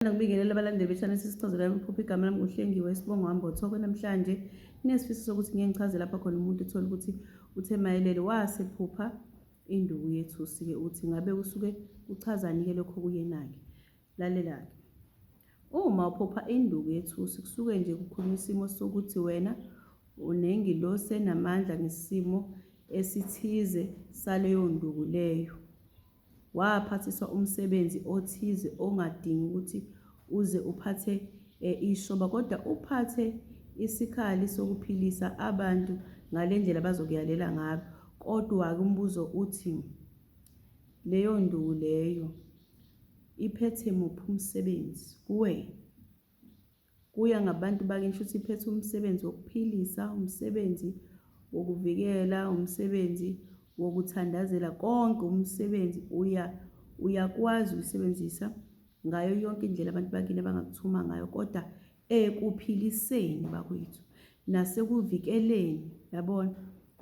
Ngibingelele abalandeli be-channel sisichazela imiphupho. Igama lami nguHlengiwe, isibongo Hambotho. Namhlanje nginesifiso sokuthi ngike ngichaze lapha khona umuntu uthole ukuthi uthe mayelele wasephupha induku yethusi-ke, ukuthi ngabe kusuke kuchazani-ke lokho kuyena-ke. Lalela-ke, uma uphupha induku yethusi kusuke nje kukhuluma isimo sokuthi wena unengilosi enamandla ngesimo esithize saleyo nduku leyo. Waphathiswa umsebenzi othize ongadingi ukuthi uze uphathe ishoba kodwa uphathe isikhali sokuphilisa abantu ngale ndlela abazokuyalela ngayo. Kodwa-ke umbuzo uthi leyo nduku leyo iphethe muphi umsebenzi kuwena? Kuya ngabantu bakini shuthi iphethe umsebenzi wokuphilisa, umsebenzi wokuvikela, umsebenzi wokuthandazela, konke umsebenzi uya uyakwazi uyisebenzisa ngayo yonke indlela abantu bakini abangakuthuma ngayo, kodwa ekuphiliseni bakwethu nasekuvikeleni, yabona.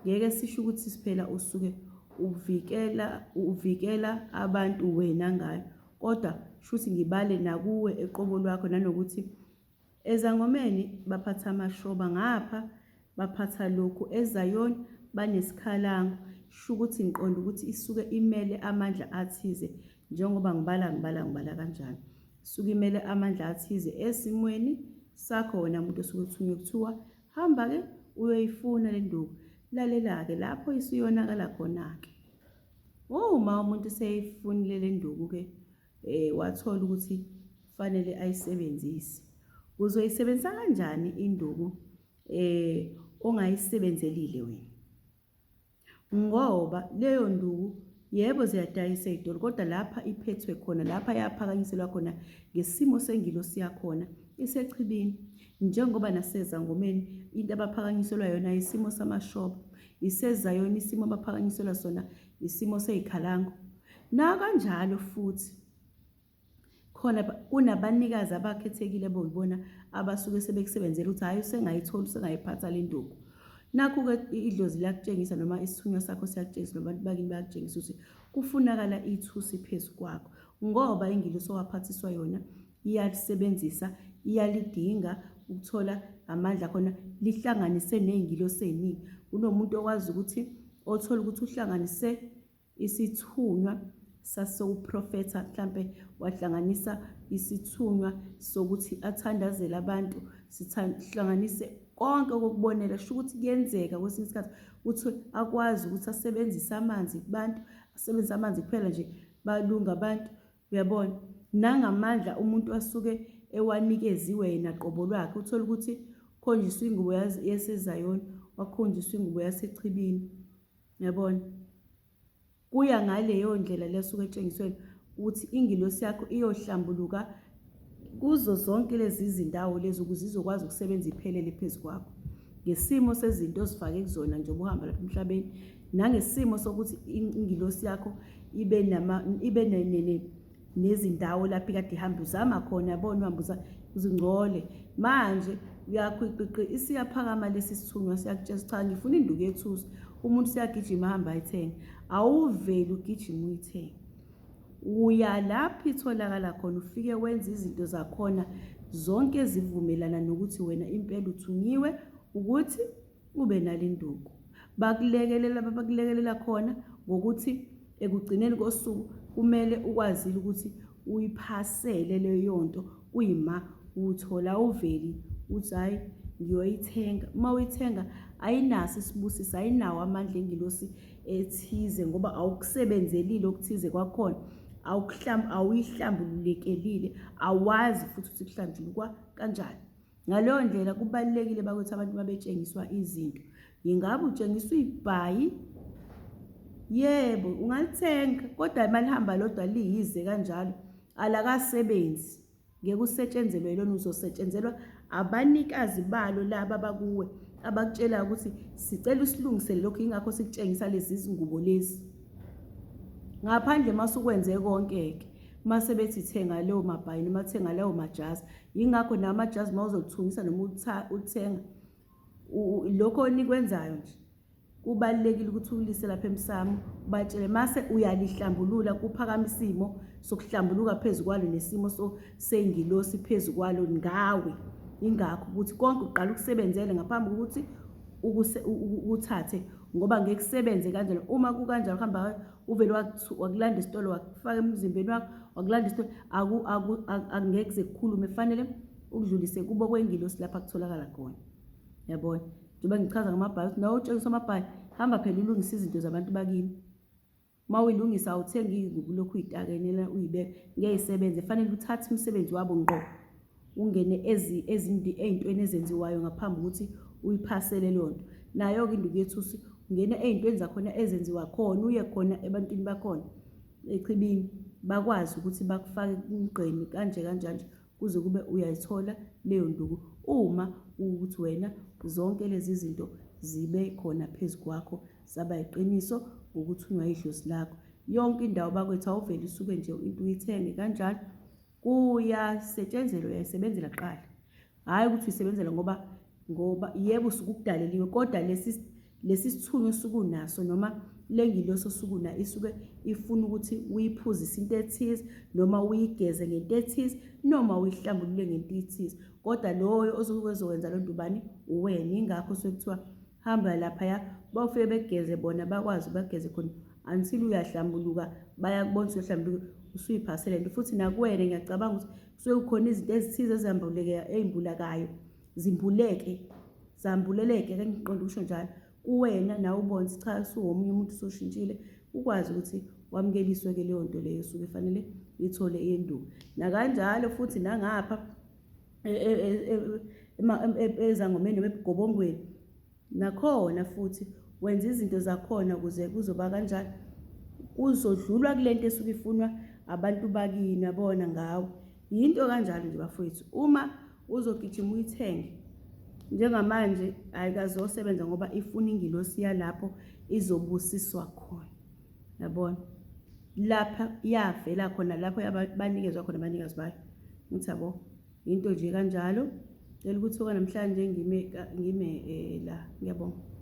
Ngeke sisho ukuthi siphela usuke uvikela uvikela abantu wena ngayo, kodwa shuthi ngibale nakuwe eqobo lwakho, nanokuthi ezangomeni baphatha amashoba ngapha baphatha lokhu, eZayoni banesikhalango, shukuthi ngiqonda ukuthi isuke imele amandla athize njengoba ngibala ngibala ngibala kanjalo, isuke imele amandla athize esimweni sakho wena muntu osuke uthunywe kuthiwa hamba-ke uyoyifuna le nduku. Lalela-ke lapho isiyonakala khona-ke. Uma umuntu eseyifunile le nduku-ke wathola ukuthi kufanele ayisebenzise, uzoyisebenzisa kanjani induku ongayisebenzelile wena? Ngoba leyo nduku, yebo ziyadayisa ey'tolo, kodwa lapha iphethwe khona, lapha yaphakanyiselwa khona ngesimo sengilosi yakhona isechibini. Njengoba nasezangomeni into abaphakanyiselwa yona isimo samashoba, isezayona isimo abaphakanyiselwa sona isimo sey'khalango. Nakanjalo futhi khona kunabanikazi abakhethekile boyibona abasuke sebekusebenzela ukuthi hhayi usengayithola usengayiphatha le nduku. Nakhu-ke idlozi liyakutshengisa noma isithunywa sakho siyakutshengisa noma abantu bakini bayakutshengisa ukuthi kufunakala ithusi phezu kwakho, ngoba ingilosi owaphathiswa yona iyalisebenzisa, iyalidinga ukuthola amandla khona lihlanganise ney'ngilosi ey'ningi. Kunomuntu okwazi ukuthi othola ukuthi uhlanganise isithunywa sasewuprofetha, mhlampe wahlanganisa isithunywa sokuthi athandazele abantu, sihlanganise konke okokubonela. Sho ukuthi kuyenzeka kwesinye isikhathi ukuthi akwazi ukuthi asebenzise amanzi kubantu, asebenzise amanzi kuphela nje balunga abantu, uyabona. Nangamandla umuntu asuke ewanikeziwe yena qobo lwakhe, uthole ukuthi khonjiswa ingubo yaseZayoni, wakhonjiswa ingubo yasechibini, uyabona. Kuya ngaleyo ndlela lesuke etshengisweni ukuthi ingilosi yakho iyohlambuluka kuzo zonke lezi zindawo lezi ukuze izokwazi ukusebenza iphelele phezu kwakho, ngesimo sezinto ozifake kuzona njengoba uhamba lapha emhlabeni, nangesimo sokuthi ingilosi yakho ibe nama ibe nezindawo lapho ikade ihamba uzama khona, yabona, uhamba uzingcole manje uyakhwiqiqi isiyaphakama lesi sithunywa siyakutshela cha ngifuna induku yethusi, umuntu siyagijima ahamba ayithenge. Awuveli ugijima uyithenge, uya lapho itholakala khona ufike wenze izinto zakhona zonke ezivumelana nokuthi wena impela uthunyiwe ukuthi ube nalenduku. Bakulekelela bakulekelela khona ngokuthi ekugcineni kosuku kumele ukwazile ukuthi uyiphasele leyo nto kuyima uthola uveli uthi hhayi ngiyoyithenga. Uma uyithenga ayinaso isibusiso, ayinawo amandla engilosi ethize ngoba awukusebenzelile okuthize kwakhona, awuyihlambululekelile, awazi futhi ukuthi kuhlanjulukwa kanjani. Ngaleyo ndlela kubalulekile bakwethu abantu babetshengiswa izinto. Yingabe utshengiswa ibhayi? Yebo, ungalithenga kodwa imali hamba lodwa liyize kanjalo, alakasebenzi. Ngeke usetshenzelwe yilona, uzosetshenzelwa abanikazi balo laba abakuwe abakutshelayo ukuthi sicela usilungisele lokhu, yingakho sikutshengisa lezi zingubo lezi. Ngaphandle mase ukwenze konke-ke, mase bethi thenga leyo mabhayi noma thenga lawo majazi. Yingakho namajazi uma uzothungisa noma uthenga lokho enikwenzayo nje. Kubalulekile ukuthi ulise lapha emsamo ubatshele mase uyalihlambulula kuphakama isimo sokuhlambuluka phezu kwalo nesimo sengilosi phezu kwalo ngawe. Ingakho ukuthi konke uqala ukusebenzele ngaphambi kokuthi ukuthathe ngoba ngeke kusebenze kanjalo. Uma kukanjalo kuhamba uvele wakulanda esitolo wakufaka emzimbeni wakho wakulanda esitolo angeke kuze kukhulume fanele ukudlulise kubo kwengilosi lapha kutholakala khona. Yabona? Njengoba ngichaza ngamabhayi ukuthi nawe utshengiswa amabhayi, hamba phela ulungise izinto zabantu bakini. Uma uyilungisa awuthengi iy'ngubo ulokhu uyitakenela uyibeka, ngeke isebenze. Fanele uthathe umsebenzi wabo ngqo ungene ey'ntweni ezenziwayo ngaphambi kokuthi uyiphasele leyo nto. Nayo-ke induku yethusi ungena ey'ntweni zakhona ezenziwa khona, uye khona ebantwini bakhona echibini bakwazi ukuthi bakufake emgqeni kanje kanje kuze kube uyayithola leyo nduku uma ukuthi wena zonke lezi zinto zibe khona phezu kwakho zaba yiqiniso ngokuthunywa idlozi lakho. Yonke indawo bakwethu awuvele usuke nje into uyithenge kanjalo kuyasetshenzelwa uyayisebenzela kuqala. Hhayi ukuthi uyisebenzela ngoba ngoba yebo usuke ukudaleliwe kodwa lesi lesi sithunywa osuke unaso noma le ngilosi osuke unayo isuke ifuna ukuthi uyiphuzise into ethize noma uyigeze ngento ethize noma uyihlambulule ngento ethize kodwa loyo osuke ezokwenza loo nto ubani uwena ingakho suke kuthiwa hamba laphaya bawufike begeze bona bakwazi bageze khona until uyahlambuluka bayakubona ukuthi uyahlambuluka usuyiphasele nto futhi nakuwena ngiyacabanga ukuthi kusuke kukhona izinto ezithize ezihambuleke ezimbulakayo zimbuleke zambuleleke ke ngiqonda ukusho njalo kuwena nawe ubone ukuthi cha usuwomunye umuntu usushintshile ukwazi ukuthi wamukeliswe ke leyo nto leyo osuke fanele ithole eyenduku nakanjalo futhi nangapha e, e, e, ezangomeni noma ebugobongweni Nakhona futhi wenza izinto zakhona ukuze kuzoba kanjani kuzodlulwa kule nto esuke ifunwa abantu bakini yabona ngawe yinto kanjalo nje bafowethu uma uzogijima uyithenge njengamanje ayikazosebenza ngoba ifuna ingilosi yalapho izobusiswa khona yabona lapha yavela khona lapho banikezwa khona abanikazi bayo ngithi yabo Into nje kanjalo. Cela ukuthi okanamhlanje ngime ngime eh, la. Ngiyabonga.